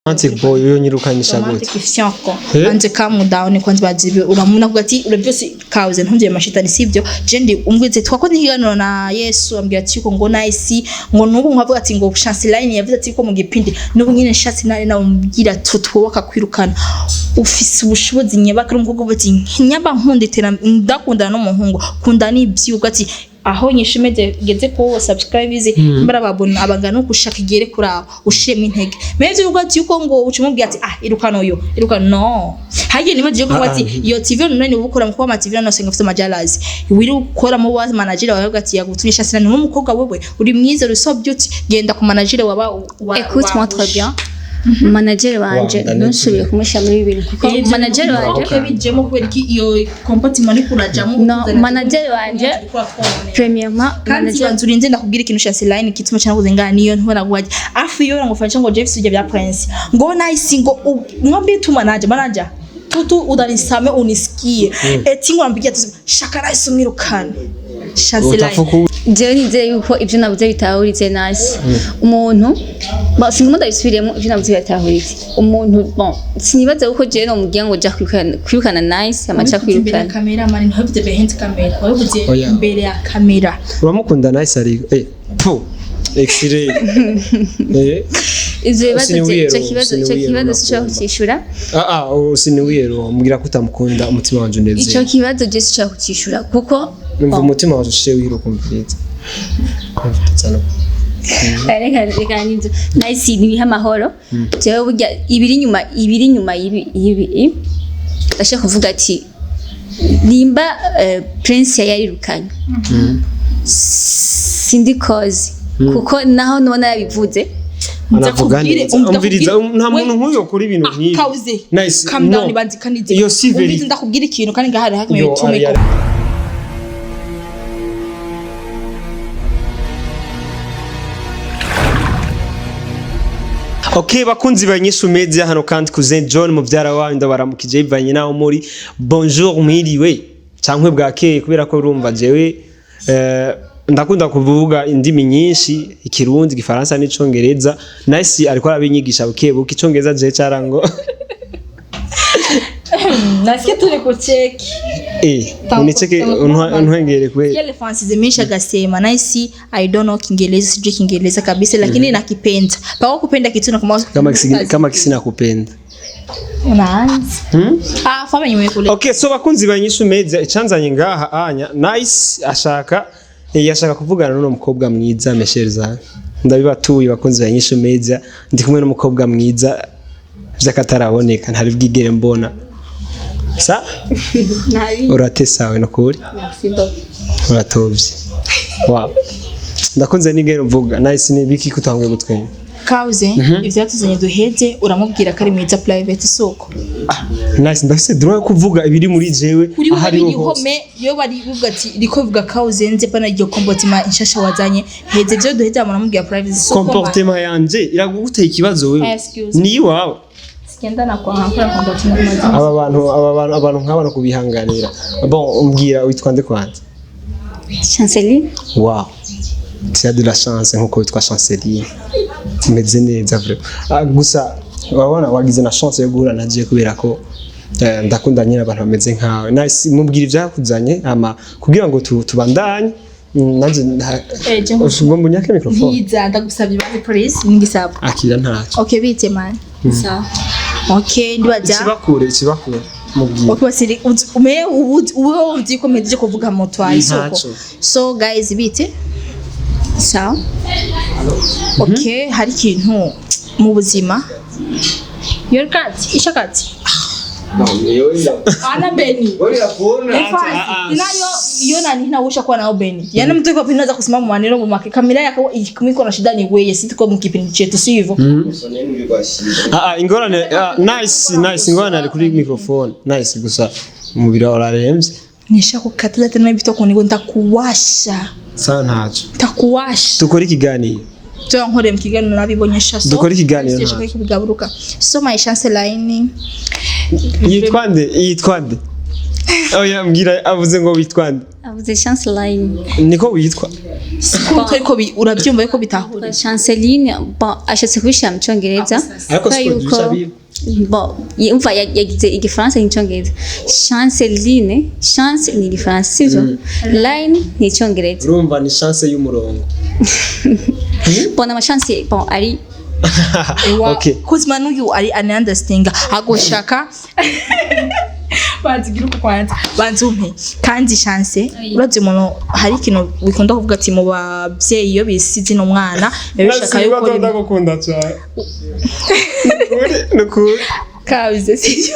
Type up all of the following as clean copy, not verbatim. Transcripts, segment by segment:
Romantic boy uyo nyirukanisha gute? Romantic fyonko. Eh? Banze calm down kwanza, bazibe uramuna kuvuga ati ura byose kauze ntumvye mashitani, sivyo? Je ndi umwize twakoze ikiganiro na Yesu, ambwira ati yuko ngo nice, ngo nubu nkavuga ati ngo chance line yavuze ati ko mu gipindi nubu nyine chance nari nawe mbwira tutwoka kwirukana ufise ubushobozi nyabaka umukobwa ati nyaba nkunda itera ndakundana n'umuhungu kunda n'ivyuga ati aho nyishime geze ko subscribers mbara babona abangana gushaka igere kuri abo ushiremo intege meze yuko ati yuko ngo ucumubwira ati ah irukana uyo irukana no hagiye niba je ko ati iyo TV online ubukora mu kuba TV none senga ufite majalazi wiri ukora mu wa manager wawe ati yagutumisha sina ni umukobwa wewe uri mwiza uri so beauty genda ku manager waba wa. Écoute-moi très bien, manager wanje ntunsubire kumushyira muri bibiri kuko manager wanje okay bijemo kubera iki iyo comportement ni kurajamo? No, manager wanje premièrement kandi manager banza urinze ndakubwira ikintu cya Celine kituma cyane kuze ngana niyo ntubona guhaje afu iyo ngo fasha ngo Jeff sujya bya Prince ngo nice ngo mwambie tu manager manager tutu udanisame unisikie eti ngo ambia tu shaka nice umwirukane Chanceline. Utafuku. Jewe nizeye yuko ibyo nabuze bitahuritse nasi umuntu bon singomba ndabisubiremo, ibyo nabuze biratahuritse umuntu. Bon, sinibaza yuko jewe nomubwira ngo ja kwirukana nice amaca imbere ya kwirukana. Kamera mani ntiwavuze behind camera, wavuze Oya. imbere ya kamera. Uramukunda nice ariko pu x-ray Ivyo bibazo Usiniwiyero, ico kibazo usiniwiyero. sinshobora kucishura. Ah ah, usiniwiyero mbwira ko utamukunda umutima wanje Ico unezeye. kibazo je sinshobora kucishura kuko Numva umutima wanje ushiye wiruka umviriza. Kumviriza no. Reka reka nivyo nice nibiha amahoro. Jewe burya ibiri inyuma y'ibi ndashaka kuvuga ati nimba Prince yarirukanye sindi kozi kuko naho nubona yabivuze. Anavuga neza. Umviriza, nta muntu nk'uyo kuri ibintu nk'ibi. Kauze. Nice. Calm down. No. Banzi kandi Iyo si umviriza ndakubwira ikintu kandi ngahari hakimwe Yo, bitume ari- Okay, bakunzi ba Nyishu Media, hano kandi cousin John muvyara wanyu ndabaramukije bivanye naho muri. Bonjour, mwiriwe cankwe bwakeye kubera ko urumva jewe ndakunda kuvuga indimi nyinshi, ikirundi, igifaransa n'icongereza. Nice ariko arabinyigisha buke buke icongereza je carango. Nasikia turi kucheki. Unicheke untwengere kweli. Yale fans zimeisha gasema nice I don't know Kiingereza, sijui Kiingereza kabisa lakini nakipenda. Pako kupenda kitu na kama Kama kisina kupenda. Unaanza. Ah, fama nyuma kule. Okay, so bakunzi ba Nyishu Media, icanzanye ngaha anya nice ashaka yashaka kuvugana n'uno mukobwa mwiza Mesherza. Ndabibatuye bakunzi ba Nyishu Media, ndi kumwe n'umukobwa mwiza vy'akataraboneka ntari bwigere mbona. Sa nabi. Uratesawe no kuri Merci beaucoup. uratovye. Wow. Ndakunze nigero mvuga nice ni biki kutanguye gutwenga. Kauze ivyatuzanye duheze uramubwira ko ari mwiza private soko. Nice ndafise droit yo kuvuga ibiri muri jewe Kuri we ahariho biriho hose. me yo bari bivuga ati riko bivuga kauze nze pana iryo comportement inshasha wazanye heze ivyo duheze muramubwira private soko. Comportement yanje iraguteye ikibazo wewe. Excuse me. Ni iwawe. Sigenda na kwa hakora comportement mazima. Aba bantu abantu nk'aba no kubihanganira. Bon, umbwira witwa nde kwanza? Chanceline. Wow, tu as de la chance nkuko witwa Chanceline, umeze neza vraiment. Ah, gusa urabona wagize na chance yo guhura na je kubera ko ndakunda nyine abantu bameze nkawe. Nice, mubwira ivyakuzanye ama kugira ngo tubandanye. Nanje Je ubwo munyake microphone. Ntiza ndagusabye bazi police ningisaba. Akira ntacyo. Okay bite man. Sawa. Okay ndibaza. Ikibakure mubwira. Okay basiri ume ubu uzi ko mpejeje kuvuga moto isoko. Ntacyo. So guys bite. Sawa. Okay hari ikintu mu buzima. Your cat, ishakati. Ana Beni. Inayo iyo nani nausha kuwa nao Beni. Yaani mtu yuko pindi anaweza kusimama maneno mu kamera yako ikumiko na shida ni wewe si tuko mu kipindi chetu si hivyo. Ah, ah, ingorane nice nice ingorane ari kuri microphone nice gusa umubiri wawe uraremvye. Nishakukataza tena hivi toka niko nitakuwasha. Sawa ntacyo. Nitakuwasha. Dukore ikiganiro. Cyo nkore mu kiganiro nabibonyesha so. Dukore ikiganiro. Sinshaka kubigaburuka. So my chance line Yitwa nde? Yitwa nde? Oya, mbwira, avuze ngo witwa nde? Avuze Chance Line. Niko witwa? Siko ariko urabyumva yuko bitahura. Chanceline, bon, ashatse kubishyira mu cyongereza. Ariko kubera siko yuko- duca biba. Bon, yumva yagize igifaransa n'icyongereza. Chanceline, chance ni igifaransa, sivyo? Line ni icyongereza. Urumva ni chance y'umurongo. Bon, ama chance, bon, ari Okay. Kuzima n'uyu ari understanding agoshaka banzigira uko kwanza banzumpe kandi chance. Uravye umuntu, hari ikintu bikunda kuvuga ati mu bavyeyi iyo bisize n'umwana biba bishaka yuko Ndagukunda cyane. Nukuri. Kabize sivyo?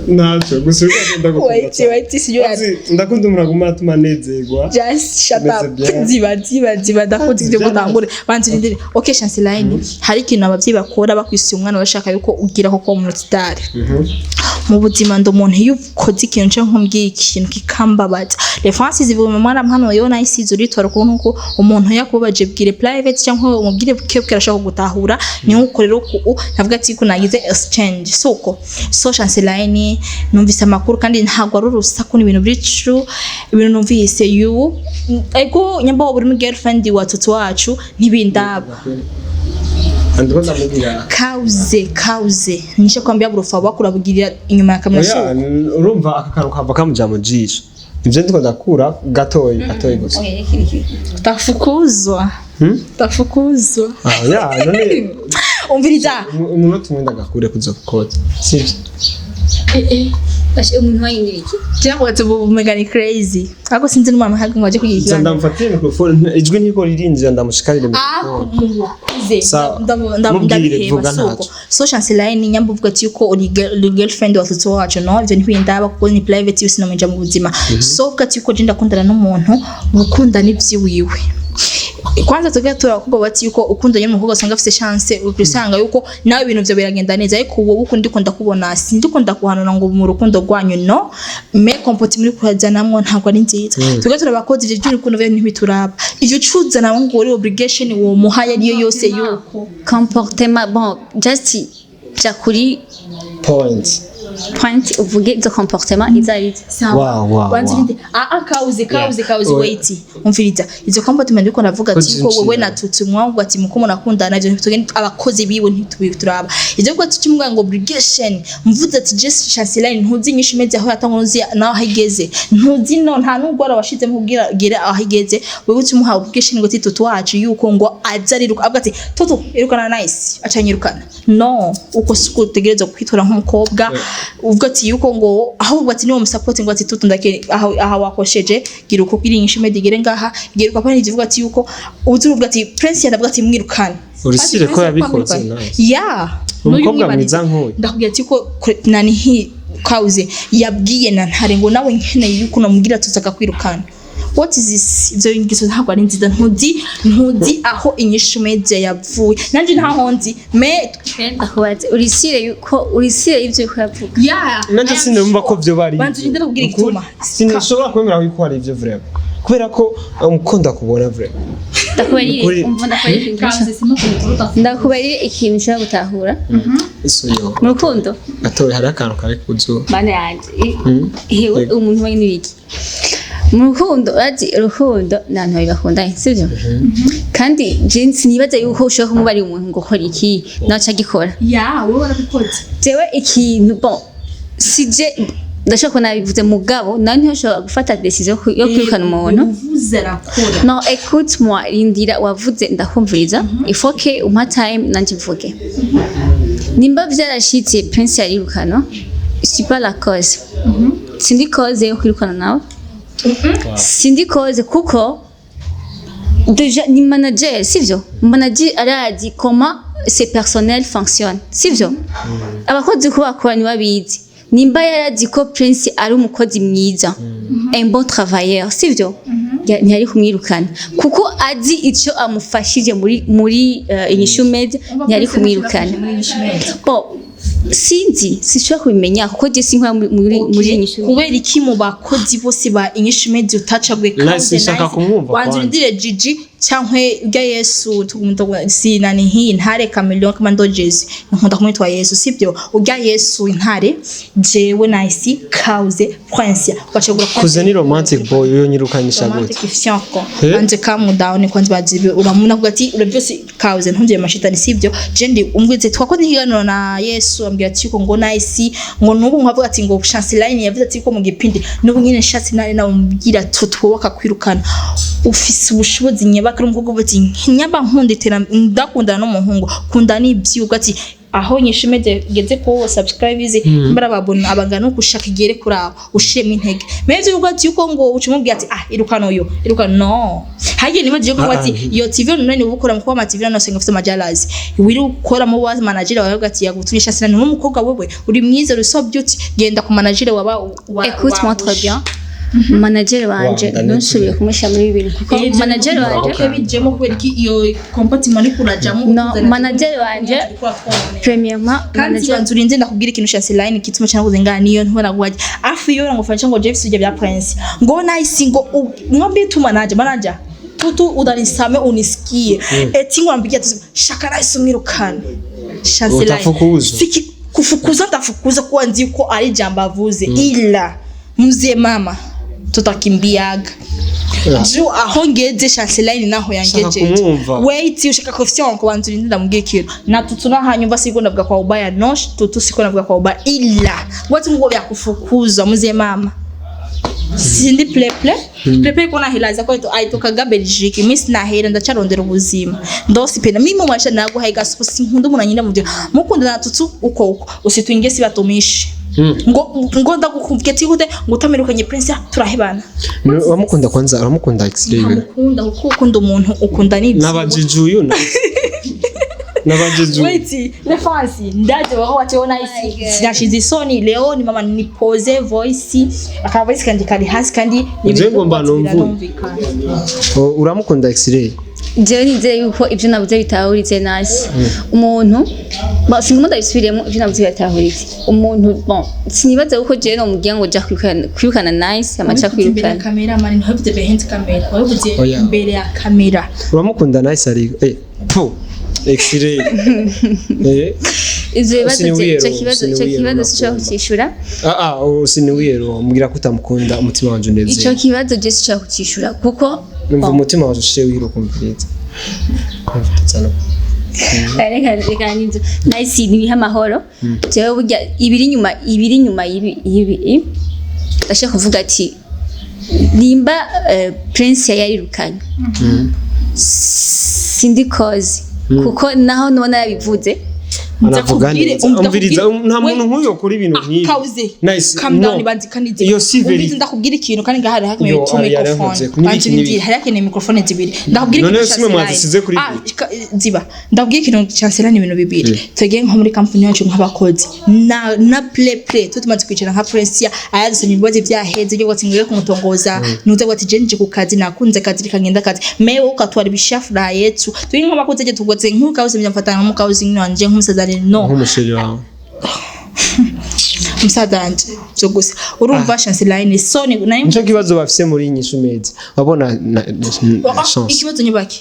Ntacyo gusa ndagukunda Wait. cyane. Wait, sivyo? Ndakunda umuntu aguma atuma anezerwa. Just shut Meze up. bien. Ziba ziba ziba, ndakunze ibyo gutangure, banza urindire. Okay, Chance Line, hari ikintu abavyeyi bakora bakwisiye umwana, bashaka yuko ugira koko umuntu star mu buzima. Ndi umuntu iyo ukoze ikintu canke nkumbwiye ikintu kikambabaza, reference zivuga mu mwana mpano yo nayisize uritora ukuntu ko umuntu yakubabaje, bwire private cyangwa umubwire buke buke, arashaka gutahura. Ni nkuko rero ku navuga ati ko nagize exchange soko. So Chance Line, numvise amakuru kandi ntabwo ari urusaku, ni ibintu biri true, ibintu numvise you ego nyamba buri mu girlfriend wa tutu wacu ntibindaba. Ndiko ndamubwira. Kauze kauze nishe kwambia burufa bakurabugirira inyuma ya kamera. Oya. So Urumva aka kantu kava kamuja mu jisho, ivyo ndiko ndakura gatoyi gatoyi gusa. Tafukuzwa. Tafukuzwa. Ah, ya none. Umviriza. Umunota umwe ndagakure kuza gukota, sivyo? Umuntu wayindira iki? Cyangwa ati ubu umega ni crazy, ariko sinzi n'umuntu ntabwo ngo aje kugira Nza ikiganiro. ndamufatire microphone, ijwi ntiko ririnjira, ndamushikarire Ah, microphone. mukuze. Sawa. Mubwire, Ndabiheba vuga. Soko Ntacyo. so Chance Line, nyamba uvuga ati yuko uri girlfriend wa tutu wacu, no ivyo ntibindaba kuko ni private yose nomenja mu buzima. So uvuga ati yuko je ndakundana n'umuntu, gukunda n'ivyiwiwe. Kwanza tugira turakubwa bati yuko ukundanye n'umukobwa usanga afise chance, usanga yuko nawe ibintu byo biragenda neza, ariko wowe ukundi ukunda kubona, sindi ukunda kuhanura ngo mu rukundo rwanyu no mais comportement muri kurazanamwo ntabwo ari nziza. Tugira turabakoze ivyo by'urukundo byo ntibituraba, ivyo cuzana ngo uri obligation uwo muhaye ariyo yose yuko Comportement, bon, just ja kuri Point. Point, uvuge izo comportement izo arizo. Wow, Banza wow. urinde. Ah ah, kauze kauze kauze. Oh. Wait, umviriza, izo comportement ndiko ndavuga ati yuko Ko wewe zinjira. na tutu mwavuga ati muko munakundana, ivyo ntitugende abakozi biwe ntitubituraba. Ivyo kuvuga ati kimwe ngo obligation, mvuze ati just Chance Line, ntuzi inyishu imeze aho yatanga, ntuzi naho aho igeze, ntuzi no nta n'ugwara washizemo kugira gera aho igeze. Wewe ucimuha obligation ngo ati tutu wacu yuko ngo aza ariruka, avuga ati tutu irukana nice, acanyirukana. No uko siko utegerezwa kwitora nk'umukobwa. Uvuga ati yuko ngo ahubwo ati niwo musupport ngo ati tutu ndake aho aha wakosheje, gira uko gira inyishu imeze igere ngaha gira uko apana. Ivuga ati yuko uzi uvuga ati Prince yaravuga ati mwirukane. Urisire Ati, ko Prince yabikoze, yakwamwirukana. nice. Ya. Umukobwa N'uyu mwiza nk'uyu. Ndakubwira ati ko nani hi kauze yabwiye na ntare ngo nawe nkeneye yuko namubwira tuza kwirukana. What is this? Ivyo ngiso ntabwo ari nziza. Ntuzi aho inyishu media yavuye, nanje ntaho nzi me. Ndakubaze, urisire yuko urisire ivyo uriko uravuga? Ya. Nanjye sinumva ko vyo bari. Banza urinde ndakubwira Ukuri, igituma. sinashobora kwemera yuko hari ivyo vraiment, kubera ko ukunda kubona vraiment. Ndakubarire. Ukuri. Umva, ndakubarire ikintu, ndakubarire ikintu ushobora gutahura Isuyo. mu rukundo. Gatoya hari akantu kari kuzuba. Bana yanje, hewe. Yego. Umuntu we n'ibiki mu rukundo, urazi urukundo ni abantu babiri bakundanye, sibyo? Kandi je sinibaza yuko ushobora kumubarira umuntu ngo kora iki nawe aca agikora. Ya, wowe warabikoze. Jewe ikintu, bon, si je ndashobora kuba nabivuze, mugabo nawe ntiyoshobora gufata décision yo kwirukana umuntu. Uvuze arakora. Non, écoute moi, rindira, wavuze ndakumviriza. Il faut que umpa time nanje mvuge. Nimba vyarashitse Prince yarirukana, je suis pas la cause. Sindi cause yo kwirukana nawe. Sindi cause kuko déjà ni manager, sivyo? Manager arazi comment ses personnels fonctionnent, sivyo? Abakozi ko bakora ntibabizi. Nimba yarazi ko Prince ari umukozi mwiza, un bon travailleur, sivyo? Ntiyari kumwirukana kuko azi ico amufashije muri Inyishu Media, ntiyari kumwirukana. Bon. Sinzi, sinshobora kubimenya kuko je sinkora muri Inyishu. Kubera iki mu bakozi bose ba Inyishu Media utacaguye? Nice, nshaka kumwumva wanze kwanza. Urindire Gigi cyangwa urya Yesu sinani nkiyi ntare Chameleone kama ndo Jesu nkunda kumwitwa Yesu, sibyo? Urya Yesu intare, jewe Nice, Kauze, Prince, ugacagura. Kuze ni romantic boy, uyo nyirukanisha gute? Romantic fyonko. Eh? Banze calm down kwanza, bazibe uramuna kuvuga ati urabyose Kauze ntumvye mashitani, sibyo? Je ndi umwize twakoze ikiganiro na Yesu ambwira ati yuko ngo Nice ngo nubu nkavuga ati ngo Chance Line yavuze ati ko mu gipindi nubu nyine Chance Line nawe mbwira tutwoka kwirukana ufise ubushobozi nyabaka umukobwa uvuga ati nyaba nkunda itera ndakundana n'umuhungu kunda n'ibyuga ati aho Inyishu Media igeze ko subscribers mbara babona abangana ugushaka igere kuri abo ushiremo intege meze uvuga ati yuko ngo ucumubwira ati ah irukana uyo irukana no hagiye niba giye kuvuga ati iyo TV online ubukora mu kuba ama TV none ngafite amajalazi wiri ukora mu wa manager wawe ati yagutumye Chance Line n'umukobwa wewe uri mwiza, uri so beauty, genda ku manager waba wa Écoute-moi très bien, manager wanje ntusubire kumushyira muri bibiri kuko manager wanje Okay, bijemo kubera iki iyo comportement ni kurajamo? No, manager wanje, premièrement, kandi manager banza urinze ndakubwira ikintu Chance Line kituma cyane kuze ngana niyo ntubona guhaje afu iyo ngo fasha ngo Jeff sujya bya Prince ngo Nice ngo mwambie tu manager, manager tutu udanisame unisikie eti ngo ambiye tu shaka Nice umwirukane Chance Line. Utafukuza. Siki kufukuza, ndafukuza kuwa nzi ko ari jambo avuze, ila mzee mama tutakimbiaga juu aho ngeze Chance Line naho yangejeje. Kumwumva. Wait, ushaka confiance ko banza urinde ndamubwira ikintu na tutu na hanyuma siko ndavuga kwa ubaya, no tutu siko ndavuga kwa ubaya, ila watu ngo byakufukuza mzee mama sindi pleple pleple ko nahelaza ko aitokaga Belgique miss nahera ndacarondera ubuzima ndosipenda mimi mu maisha naguhaye gasupo sinkunda umuntu anyina mu byo mukunda na tutu uko uko usituingie si batumishi ngo ngo ndagukumvye ati gute ngo utamerukanye Prince turahebana. Uramukunda kwanza, uramukunda X-ray we? Ntamukunda kuko ukunda umuntu ukunda n'ibyo. N'abajijuyu n'abajijuyu. Wait, le fansi ndaje wako wateona isi sinashize isoni leo ni mama ni pose voice aka voice kandi kari hasi kandi. Uje ngomba numvuye. Oh, uramukunda X-ray? Jewe nizeye yuko ibyo navuze bitahuritse nasi umuntu bon singomba ndabisubiremo, ibyo navuze biratahuritse umuntu. Bon, sinibaza yuko jewe nomubwira ngo ja kwirukana Nice amaca imbere ya kwirukana. Kamera mani ntiwavuze behind camera, wavuze Oya. imbere ya kamera. Uramukunda Nice ariko pu X-ray Ivyo bibazo Usiniwiyero, ico kibazo ico usiniwiyero kibazo sinshobora urakunda. kucishura. Ah ah, usiniwiyero mbwira ko utamukunda umutima wanje Ico unezeye. kibazo je sinshobora kucishura kuko Numva umutima wanje ushiye wihira kumviriza kumviriza no. Reka reka nivyo Nice nibiha amahoro. Jewe burya ibiri inyuma y'ibi ndashaka kuvuga ati nimba Prince yarirukanye sindi cause kuko naho nubona yabivuze. Anavuga Ndakubwire, neza, umviriza, nta muntu we- nk'uyo kuri ibintu nk'ibi. Kauze. Nice. Calm down. No. Banzi kandi Iyo si umviriza, veri ndakubwira ikintu kandi ngahari hakenewe Yo, two ari microphone. yaravuze, n'ibiki Banzi n'ibiki. urindire, hari hakenewe microphone zibiri. Ndakubwira None ikintu simwe Chance mwazisize kuri Line. Ah, ziba ndakubwira ikintu Chance Line, ibintu bibiri twegeye nko muri company yacu nk'abakozi na play play tu tumaze kwicara nka Prince ayadusanye ibibazo byaheze byo gwati ngiye kumutongoza nuze gwati je nje ku kazi nakunze kazi reka ngenda kazi mewe ukatwara ibishafura yetu turi nk'abakozi je tugoze nk'ukawuze mfata nk'umukawuze nk'wanje nk'umusazane no Nk'umusheri wawe. Umusaza wanje byo gusa urumva Chance Line so ni nayo. Nico kibazo bafise muri Inyishu Media wabona na chance. Ikibazo nyabaki?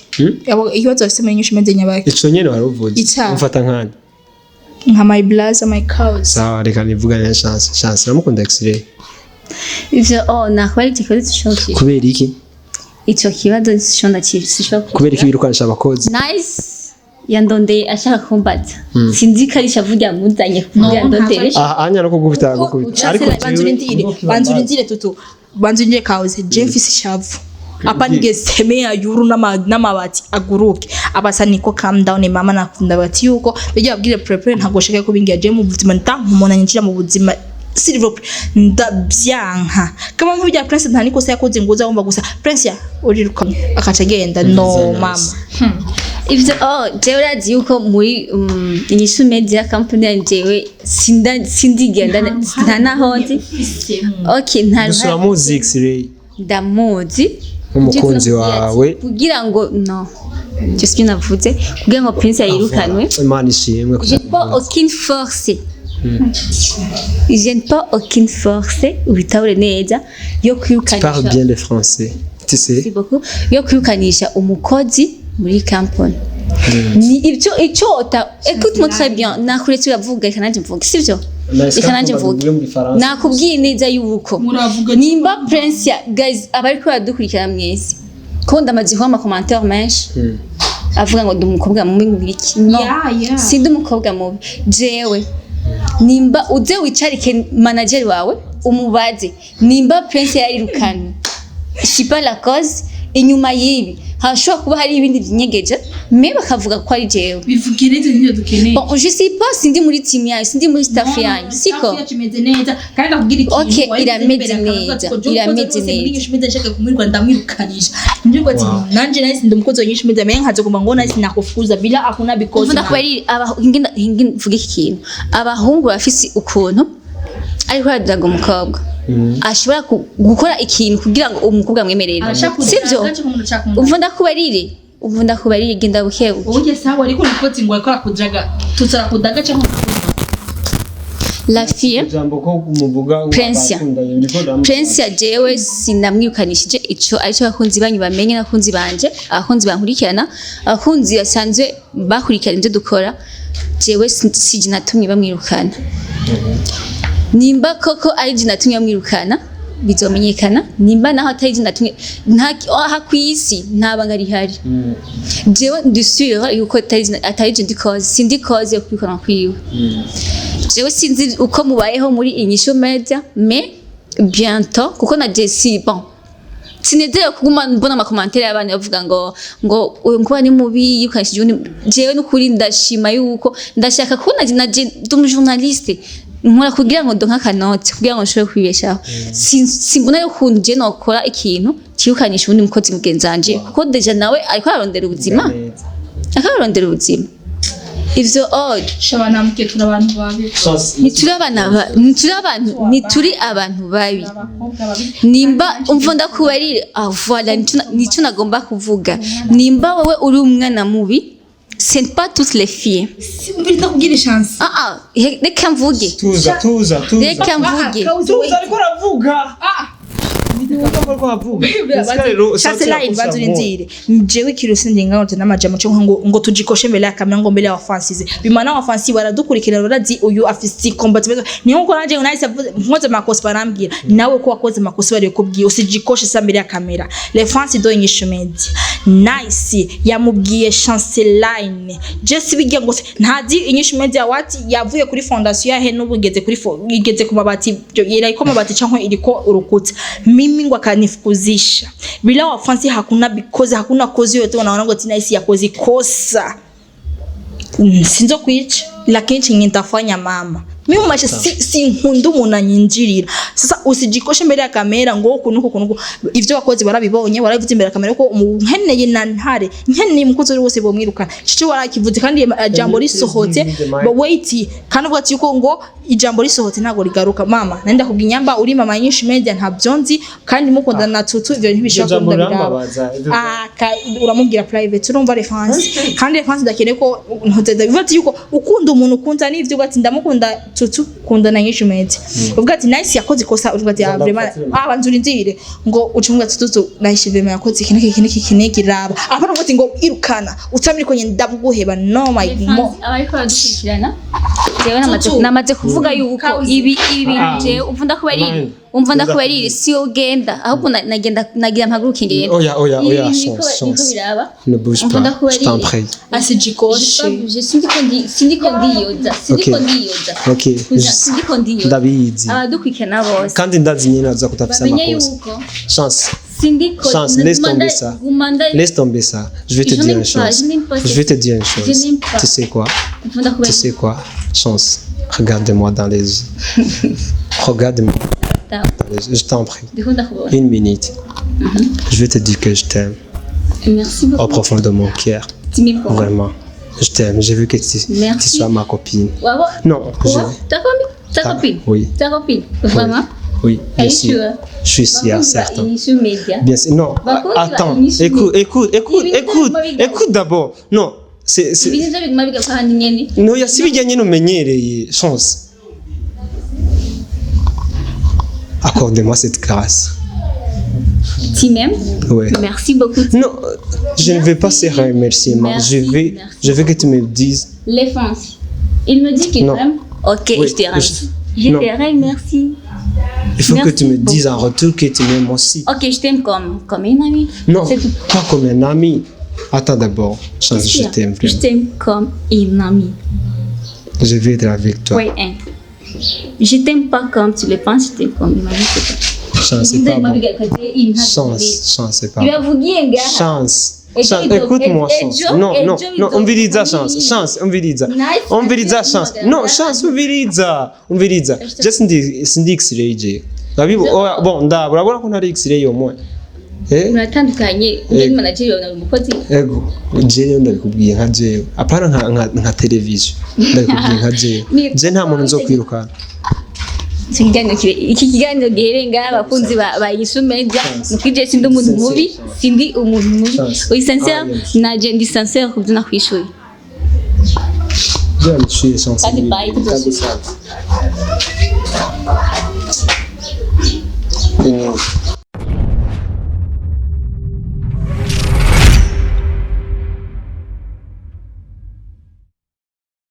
Ikibazo bafise muri Inyishu Media nyabaki? Ico nyene waruvuze. Ica. Umfata nkande? Nka my blazer, my cows. Sawa, reka nivugane na Chance. Chance, uramukunda X-ray? Ivyo oh nakuba ari ico kibazo sinshobora kucishura. Kubera iki? Ico kibazo sinshobora sinshobora. Kubera iki birukanisha abakozi? Nice yandondeye ashaka kumbaza, sinzi ko ari ishavu ryamuzanye kugira ndondere. Ah, anya no kugubita gukubita ariko Banza urindire, banza urindire tutu, banza urindire kauze. Je mfise ishavu apa nigesemea yuru n'amabati aguruke abasa niko. Calm down mama, nakunda bati yuko bijya babwire prepare ntabwo shaka kubingira je mu buzima nta umuntu anyinjira mu buzima s'il vous plaît ndabyanka kama nk'ibya Prince nta nikosa yakoze ngo uza wumva gusa Prince ya uriruka akaca agenda no mama. Ivyo oh jewe urazi yuko muri Inyishu Media company yanje sinda sindigenda nta naho nzi, okay, nta Gusa ruhare. uramuzi X-ray? Ndamuzi. Nk'umukunzi wawe. Kugira ngo no je sibyo navuze kugira ngo Prince yirukanwe. Imana ishimwe. J'ai pas aucune force. Je n'ai pas aucune force, ubitahure neza, yo Tu kwirukanisha. parles bien le français, tu sais. Merci beaucoup. Yo kwirukanisha umukozi muri company ni ibyo icyo. Écoute-moi très bien, nakuretse uravuga, reka nanjye mvuge, sivyo? Reka nanjye mvuge. Nakubwiye neza yuko Muravuga. nimba Prince ya, guys, abariko baradukurikirana mwese, ko ndamaze kuba ama commentaire menshi avuga ngo ndi umukobwa mubi, ngo iki. No, Yeah. sindi umukobwa mubi jewe. Nimba uze wicarike manager wawe umubaze nimba Prince yarirukanywe, je suis pas la cause. Inyuma y'ibi hashobora kuba hari ibindi byinyegeje, mais bakavuga ko ari jewe. Bivugire, ibyo nibyo dukeneye. Bon, je sais pas, sindi muri team yanyu, sindi muri staff yanyu, siko? Staff yacu imeze neza, kandi ndakubwira ikintu. Okay, Wabivuze irameze imbere, akavuga neza, ati, ko irameze umukozi wese muri neza. Inyishu Media nshaka kumwiruka, ndamwirukanisha. Ndio ati nanje nahise ndi umukozi wa Inyishu Media, mais nkaza kumva ngo nahise nakufukuza bila hakuna because. Umva, ndakubari hingi mvuge iki kintu: abahungu bafise ukuntu ariko aradraga umukobwa, ashobora gukora ikintu kugira ngo umukobwa amwemerere, sivyo? Umva ndakubarire, umva ndakubarire, genda buke buke. Oye, sawa, ariko nikozi ngo akora kujaga tutsara kudaga cyangwa La fille Ijambo ko muvuga. Prince. Prince ya, jewe sinamwirukanishije. Ico aricyo abakunzi banyu bamenye, n'abakunzi banje, abakunzi bankurikirana, abakunzi basanzwe bakurikirana ibyo dukora, jewe sije natumye bamwirukana. Nimba koko ari je natumye bamwirukana, bizomenyekana. Nimba naho atari je natumye, nta aha kw'isi nta banga rihari. Jewe ndi sûr yuko atari je ndi cause, sindi cause yo kwirukana kwiwe. Jewe sinzi uko mubayeho muri Inyishu Media, mais bientôt, kuko na je, bon, sinezerewe kuguma mbona ama commentaire y'abana bavuga ngo uyu mukobwa ni mubi, yirukanishije uwundi. Jewe n'ukuri ndashima yuko ndashaka kubona na je ndi umu journaliste, nkora kugira ngo ndonke akanoti kugira ngo nshobore kwibeshaho. Simbona rero ukuntu je nokora ikintu cirukanisha uwundi mukozi mugenzi wanje, kuko déjà nawe ariko ararondera ubuzima, ariko ararondera ubuzima. Ivyo oh, Shabana muke, turi abantu babi. Ntituri abantu babi. Abakobwa babi. Nimba, umva ndakubarire, ah voilà, nico nagomba kuvuga: nimba wowe uri umwana mubi, c'est pas toutes les filles. Mbiri ndakubwira chance. Ah ah, reka mvuge. Tuza, tuza, tuza. Reka mvuge. Tuza, ariko aravuga. Ariko aravuga. Chance line, banza urindire. Jewe ikintu sindi ngaho n'amajambo cyo ngo tujikoshe mbere ya kamera, ngo mbere ya wafansize bimana, wafansi baradukurikira, barazi uyu afise combat. Niyo nko nanje nahise nkoze makosa barambwira, nawe ko wakoze makosa bari kubwiye usijikoshe sa mbere ya kamera. Les fans de Inyishu Media, Nice yamubwiye Chance line, Jesse bijya ngo ntazi Inyishu Media wati yavuye kuri fondation yahe n'ubu igeze kuri igeze ku mabati, iriko mabati cyangwa iriko urukuta. Mimi ngo akanifukuzisha bila wafansi, hakuna because hakuna cause yote wanaona ngo ati Nice yakoze kosa. Sinzo kwica, lakini chenye nitafanya, mama, mimi maisha si nkunda umuntu anyinjirira. Sasa usijikoshe mbere ya kamera ngo kunuko kunuko. Ivyo wakoze barabibonye, warabivuze imbere ya kamera ko nkeneye na ntare, nkeneye umukozi wari wose bomwirukana. Cico warakivuze, kandi jambo risohotse, but wait, kandi uvuga ati yuko ngo ijambo risohotse ntabwo rigaruka. Mama, nenda kubwira inyamba uri mama Nyinshi Media, ntabyo nzi, kandi mukundana na Tutu, ivyo ntibishobora Iryo jambo kunda biraba. rirambabaza, Ah, uramubwira private. Urumva reference, kandi reference ndakeneye ko ntuteza bivuga ati yuko ukunda umuntu ukunda n'ivyo, uvuga ati ndamukunda Tutu, kunda na Nyinshi Media. Uvuga ati Nice yakoze ikosa, uvuga ati ah, vraiment, ah, banza urindire ngo ucunga ati Tutu, Nice vraiment yakoze iki n'iki, iki n'iki, iki n'iki, raba apana uvuga ati ngo irukana utamiri ko ndaguheba. No my mo Abariko baradukurikirana, jewe namaze Tutu. namaze kuvuga yuko Kauzi. ibi Ah. jewe umva ndakubarira, Mine. umva ndakubarira, si wowe ugenda, ahubwo nagenda nagira mpaguruke ngenda. Oya, oya, Ibi oya, bintu chance, niko chance. biraba. Ne bouge Umva pas, je ndakubarira. t'en prie. Asijikoshe. Sindiko ndiyoza, sindiko Okay. ndiyoza. Okay, Kuza, sindiko ndiyoza. Ndabizi. Abadukurikirana bose Kandi ndazi nyine aza kutafisa bamenye amakosa. yuko Chance, sindiko Chance, laisse tomber ça. Laisse tomber ça. Je vais te Je dire n'aime une pas, chose. je n'aime pas Je vais te dire une chose. Je n'aime pas. Tu sais quoi? Umva ndakubarira. Tu sais quoi? Chance, regarde-moi dans les yeux. Regarde-moi dans les yeux. Je t'en prie. Ndiko ndakubona. Une minute. Je vais te dire que je t'aime Merci au beaucoup. profond de mon cœur. Timiko. Vraiment. Je t'aime. J'ai vu que tu Merci. sois ma copine. Wabo. Non, je. Ta copine? Ta copine? Oui. Ta copine? Vraiment? Oui, Are bien you sûr. sure? Je suis sûr, certain. Inyishu Media. Bien sûr. Non, Bakunzi ba attends. Inyishu Écoute, Media. écoute, écoute, Ibintu écoute, biguma bigaruka. écoute d'abord. Non, c'est. Ibintu byo biguma bigaruka handi nyene. No, ya si bijyanye n'umenyereye, Chance. Accorde-moi cette grâce. Tu m'aimes? Ouais. Merci beaucoup. Non, je ne vais pas ces remerciements. Merci, Je vais, merci. je veux que tu me dises. Les fans, il me dit qu'il Non. m'aime. Ok, Oui, je te remercie. Je non. te remercie. Il faut que Merci tu me beaucoup. dises en retour que tu m'aimes aussi. Ok, je t'aime comme une amie. Non, C'est tout. pas comme un ami. Attends d'abord, Chance, Qu'est-ce je qu'il y a? t'aime Je vraiment. t'aime comme une amie. Je vais être avec toi. Oui, hein. Je t'aime pas comme tu le penses, je t'aime comme une amie. C'est tout. Chance, c'est pas bon. Chance, chance, c'est pas bon. Bibavugiye ngaha. Chance. Et Chance, Joe, écoute-moi, et Chance. Joe, Non, et non, Joe, non, Joe. umviriza, Chance, Chance, umviriza. Nice. Umviriza, Chance. No, Chance, umviriza. Umviriza. Je sindi X-ray je. Ndabibu, oya, bon, ndaba, urabona ko ntari X-ray yo mwe. Eh? Muratandukanye, Eh. undi manager yawe na umukozi. Ego, jewe ndabikubwiye nka jewe. Apana nka television. Ndabikubwiye nka jewe. Je nta muntu nzokwirukana. Iki kiganiro gihereye ngaha, abakunzi ba Inyishu Media, nuko ije sindi umuntu mubi, sindi umuntu mubi. Chance. Uri sincère, Ah, yes. naje ndi sincère ku byo nakwishuye. Je nishuye Chance. Kandi bye, tuzosubira. Ndagusaba.